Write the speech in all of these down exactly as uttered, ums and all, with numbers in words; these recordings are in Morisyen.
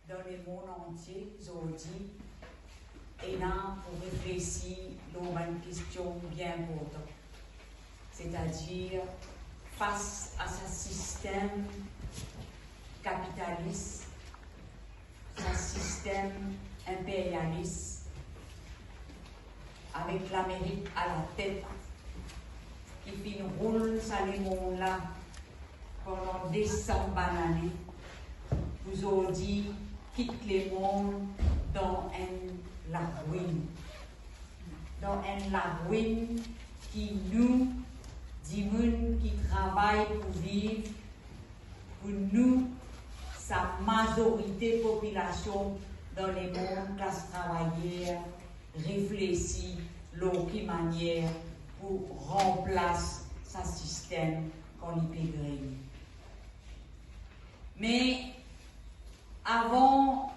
Dan lemond antie, zordi, ena pou reflesir lor bann kestion bien inportan, setadir fas a sa sistem kapitalis, sa sistem inperyalis, avek Lamerik alatet, ki finn roul sa lemond la pandan de san bann ane, pou zordi kit lemond dan enn larwinn. Dan enn larwinn ki nou, dimoun ki travay pou viv, pou nou, sa mazorite popilasion dan lemond klas travayer, reflesi lor ki manier pou ranplas sa sistem kan li pe grenn. Me avan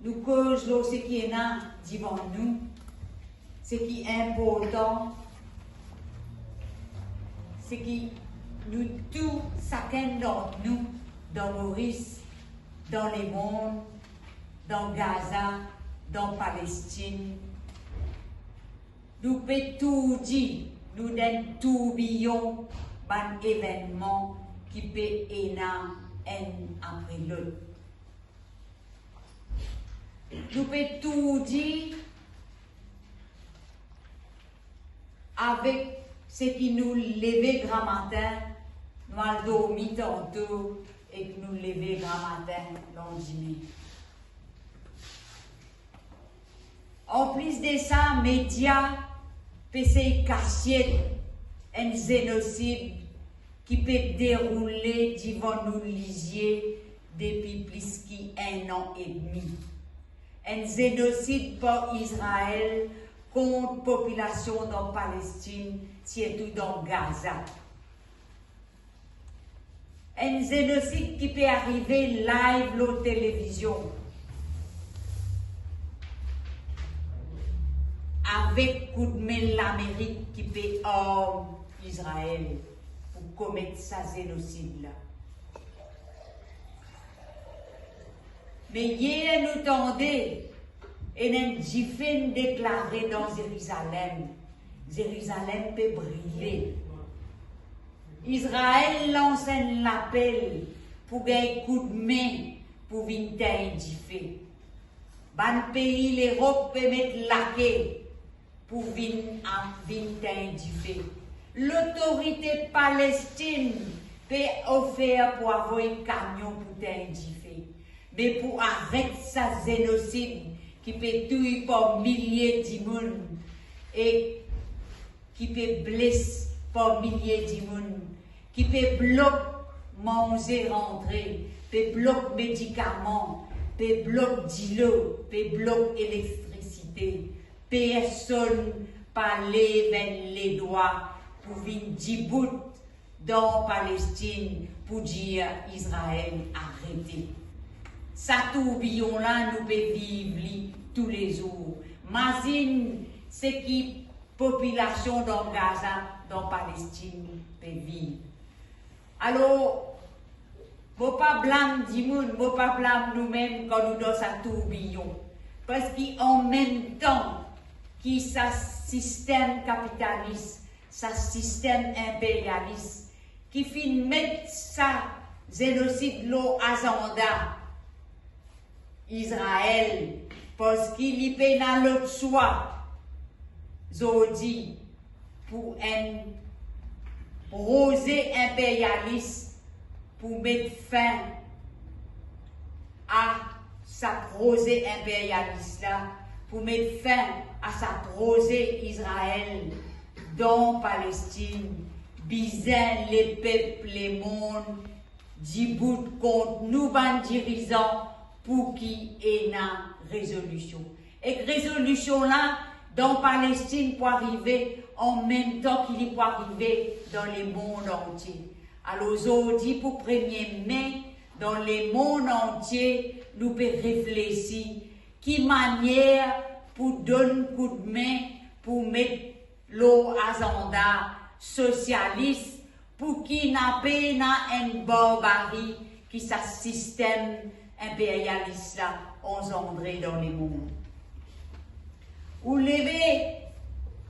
nou koz lor seki ena divan nou, seki inportan, seki nou tou, sakenn dan nou, dan Moris, dan lemond, dan Gaza, dan Palestin, nou pe tourdi, nou dan tourbillon bann evennman ki pe ena enn apre lot. Nou pe tourdi avek seki nou leve gramatin, nou al dormi tanto ek nou leve gramatin landime. Anplis de sa, media pe sey kasiet enn zenosid ki pe deroule divan nou lizie depi plis ki enn an edmi. Enn zenosid par Izrael kont popilasion dan Palestin, sirtou dan Gaza. Enn zenosid ki pe arive live lor televizion, avek koudme Lamerik ki pe arm Izrael pou komet sa zenosid la. Me yer nou tande ena enn dife deklare dan Zerizalem. Zerizalem pe brile. Izrael lans enn lapel pou gagn koudme pou vinn tegn dife. Bann pei Lerop pe met lake pou vinn, vinn tegn dife. Lotorite Palestin pe ofer pou avoy kamion pou tegn dife. Me pou aret sa zenosid ki pe touy par milie dimoun e ki pe bles par milie dimoun, ki pe blok manze rantre, pe blok medikaman, pe blok dilo, pe blok elektrisite, personn pa lev enn ledwa pou vinn dibout dan Palestin pou dir Izrael arete. Sa tourbillon la, nou pe viv li toulezour. Mazinn seki popilasion dan Gaza, dan Palestin pe viv. Alor, mo pa blam dimoun, mo pa blam noumem kan nou dan sa tourbillon. Parski anmemtan ki sa sistem kapitalis, sa sistem inperyalis ki finn met sa zenosid lor azanda Izrael, parski li pena lot swa zordi pou enn proze inperyalis pou met fin a sa proze inperyalis la, pou met fin a sa proze Izrael dan Palestin, bizin lepep lemond dibout kont nou bann dirizan pou ki ena rezolision. Ek rezolision la dan Palestin pou arive anmemtan ki li pou arive dan lemond antie. Alor zordi pou premie me, dan lemond antie, nou pe reflesi ki manier pou donn koudme pou met lor azanda sosialis, pou ki napa ena enn barbari ki sa sistem inperyalis la anzandre dan lemond. Ou leve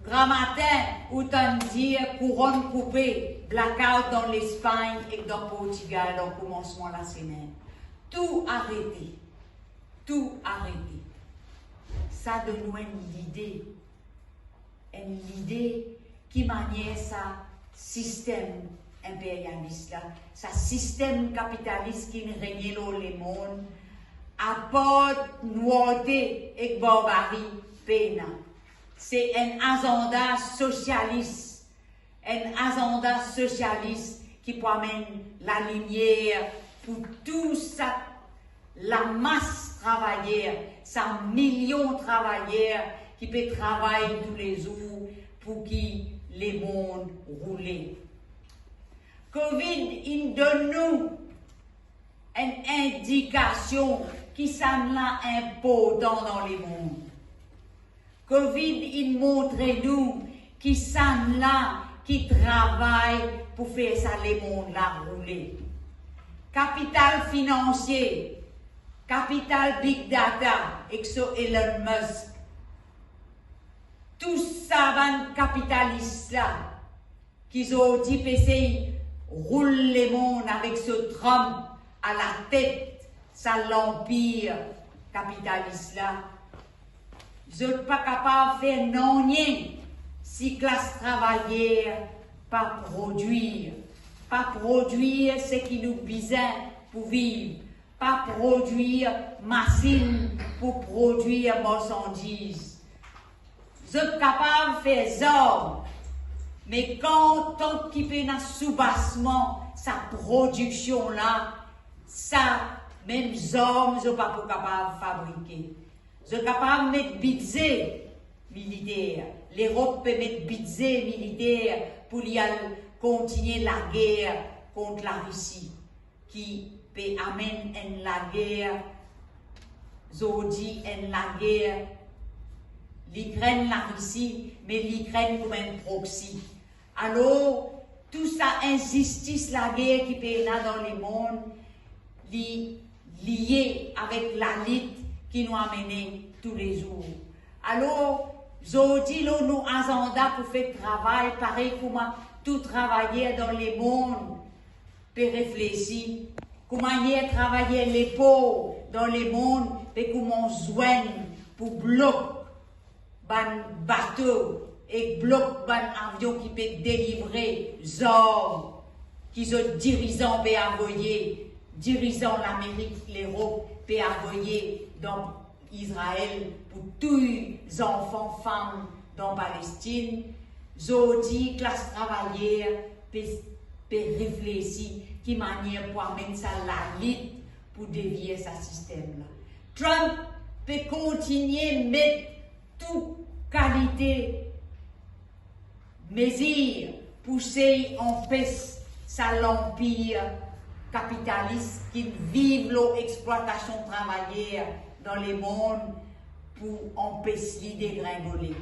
gramatin, ou tann dir kouronn koupe, blackout dan Lespagn ek dan Portigal dan koumansman lasemenn. Tou arete. Tou arete. Sa donn nou enn lide, enn lide ki manier sa sistem inperyalis la, sa sistem kapitalis ki regne lor lemond, aport nwarte ek barbari, pena. Se enn azanda sosialis, enn azanda sosialis ki pou amenn lalimier pou tou sa lamas travayer, sa milion travayer ki pe travay toulezour pou ki lemond roule. Covid inn donn nou enn indikasion ki sannla inportan dan lemond. Covid inn montre nou ki sannla ki travay pou fer sa lemond la roule. Kapital finansie, kapital big data ek so Elon Musk, tou sa bann kapitalis la ki zordi pe sey roul lemond avek so Trump alatet sa lanpir kapitalis la, zot pa kapav fer nanye si klas travayer pa prodwir, pa prodwir seki nou bizin pou viv, pa prodwir masinn pou prodwir marsandiz. Zot kapav fer zarm, me kan tan ki pena soubasman sa prodiksion la, sa mem zarm zot pa pou kapav fabrike. Zot kapav met bidze militer. Lerop pe met bidze militer pou li al kontigne lager kont Larisi, ki pe amenn enn lager, zordi enn lager Likrenn, Larisi, me Likrenn kouma enn proxy. Alor, tou sa inzistis lager ki pena dan lemond, li lie avek lalit ki nou amene toulezour. Alor, zordi lor nou azanda pou fer travay, parey kouma tou travayer dan lemond pe reflesi, kouma yer travayer lepov dan lemond pe koumans zwenn pou blok bann bato ek blok bann avion ki pe delivre zarm ki zot dirizan pe avoye, dirizan Lamerik, Lerop pe avoye dan Izrael pou touy zanfan, fam dan Palestin. Zordi, klas travayer pe, pe reflesi ki manier pou amenn sa lalit pou devir sa sistem la. Trump pe kontigne met tou kalite mezir pou sey anpes sa lanpir kapitalis ki viv lor explwatasion travayer dan lemond pou anpes li degringole.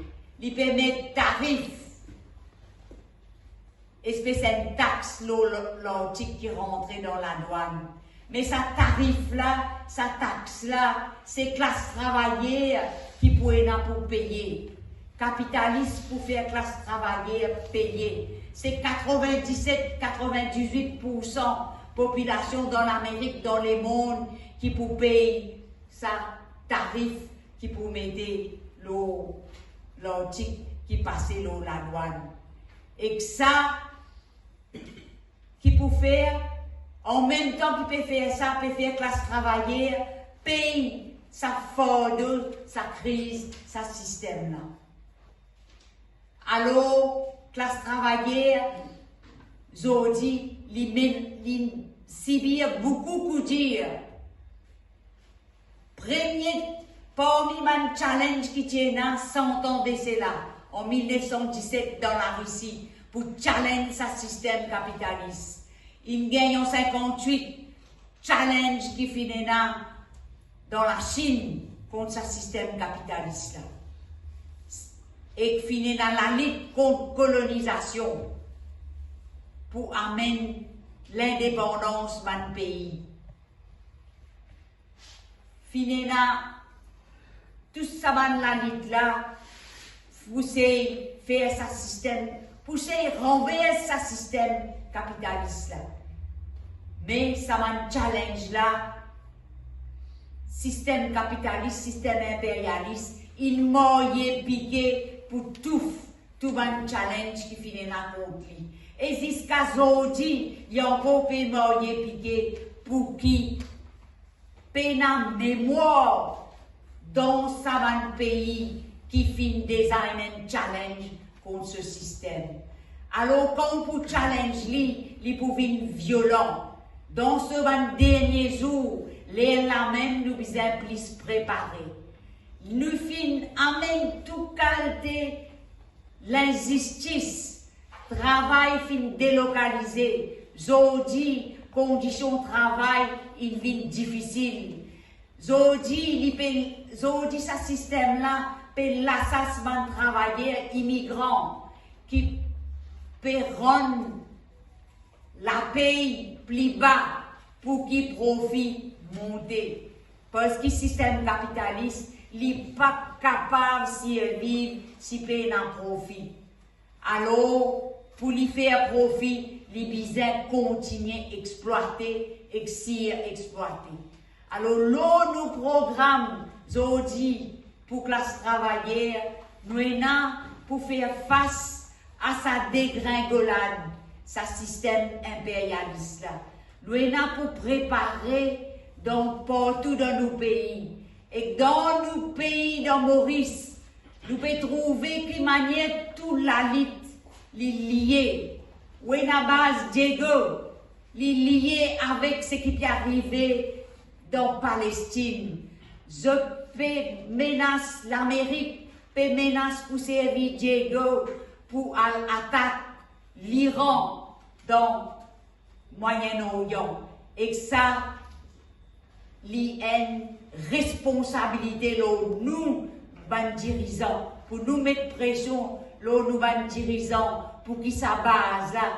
Li pe met tarif, espes enn tax lor, lor lartik ki rantre dan ladwann. Me sa tarif la, sa tax la, se klas travayer ki pou ena pou peye. Kapitalis pou fer klas travayer peye. Se katrevindiset, katrevindiwit poursan popilasion dan Lamerik, dan lemond ki pou pey sa tarif ki pou mete lor lartik ki pase lor ladwann. Ek sa, ki pou fer, anmemtan ki pe fer sa, pe fer klas travayer pey sa fardo, sa kriz, sa sistem la. Alor, klas travayer, zordi, li, li sibir boukou koudir. Premie parmi bann challenge ki ti ena san an de sela, an mil nef san diset dan Larisi, pou challenge sa sistem kapitalis. Inn gagn an sinkantwit challenge ki finn ena dan Lasinn kont sa sistem kapitalis la. Ek finn ena lalit kont kolonizasion pou amenn lindepandans bann pei. Finn ena tou sa bann lalit la pou sey fer sa sistem, pou sey ranvers sa sistem kapitalis la. Me sa bann challenge la, sistem kapitalis, sistem inperyalis, inn marye pike pou touf tou bann challenge ki finn ena kont li. E ziska zordi, li ankor pe marye pike pou ki pena memwar dan sa bann pei ki finn deza ena enn challenge kont so sistem. Alor, kan ou pou challenge li, li pou vinn violan. Dan so bann dernie zour, lerla mem nou bizin plis prepare. Nou finn amenn tou kalite linzistis, travay finn delokalize, zordi kondision travay inn vinn difisil. Zordi li pe, zordi sa sistem la pe lasas bann travayer imigran ki pe rann lapey pli ba pou ki profi monte. Parski sistem kapitalis, li pa kapav sirviv si pena profi. Alor, pou li fer profi, li bizin kontigne explwate ek sir explwate. Alor, lor nou program zordi pou klas travayer, nou ena pou fer fas a sa degringolad sa sistem inperyalis la. Nou ena pou prepare dan partou dan nou pei. Ek dan nou pei, dan Moris, nou pe trouve ki manier tou lalit li lie. Ou ena baz Diego, li lie avek seki pe arive dan Palestin. Zot pe menas, Lamerik pe menas pou servi Diego pou al atak Liran dan Mwayen Oryan. Ek sa, li enn responsabilite lor nou bann dirizan, pou nou met presion lor nou bann dirizan pou ki sa baz la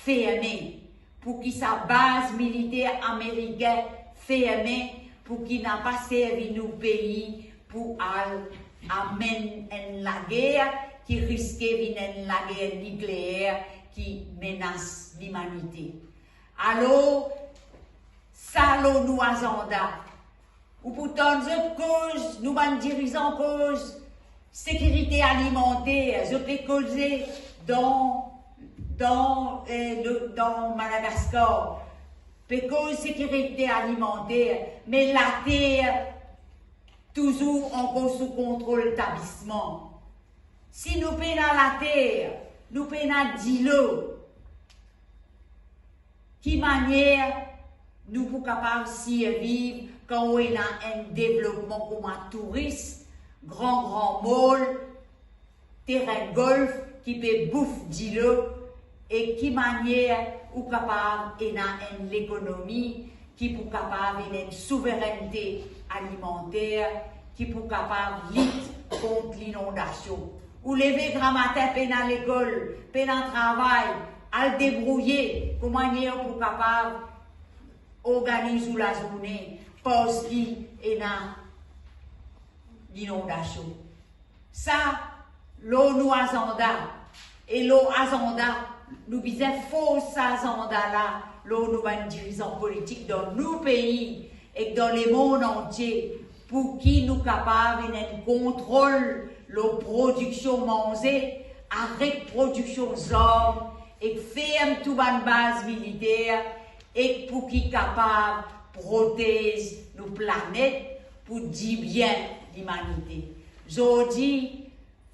ferme, pou ki sa baz militer amerikin ferme, pou ki napa servi nou pei pou al amenn enn lager ki riske vinn enn lager nikleer ki menas limanite. Alor, sa lor nou azanda. Ou pou tann zot koz, nou bann dirizan koz sekirite alimanter, zot pe koze dan, dan, eh, le, dan Madagaskar, pe koz sekirite alimanter, me later touzour ankor sou kontrol tablisman. Si nou pena later, nou pena dilo, ki manier nou pou kapav sirviv kan ou ena enn devlopman kouma touris, gran gran mol, terin golf ki pe bouf dilo, e ki manier ou kapav ena enn lekonomi ki pou kapav ena enn souverennte alimanter, ki pou kapav lit kont linondasion. Ou leve gramatin, pena lekol, pena travay, al debrouye kouma manier pou kapav organiz ou lazourne, parski ena linondasion. Sa lor nou azanda, e lor azanda, nou bizin fors sa azanda la lor nou bann dirizan politik dan nou pei ek dan lemond antie, pou ki nou kapav ena enn kontrol lor prodiksion manze, aret prodiksion zarm, ek ferm tou bann baz militer, ek pou ki kapav protez nou planet pou dibien limanite. Zordi,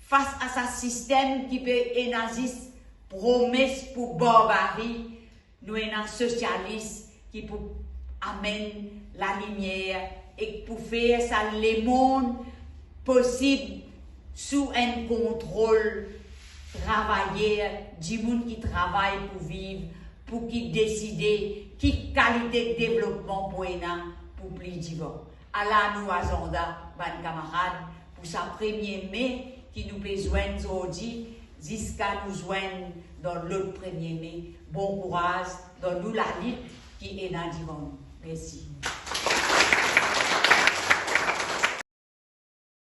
fas a sa sistem ki pe ena zis promes pou barbari, nou ena sosialis ki pou amenn lalimier ek pou fer sa lemond posib sou enn kontrol travayer, dimoun ki travay pou viv, pou ki deside ki kalite devlopman pou ena pou pli divan. Ala nou azanda, bann kamarad, pou sa premie me ki nou pe zwenn zordi, ziska nou zwenn dan lot premie me. Bon kouraz dan nou lalit ki ena divan nou. Mersi.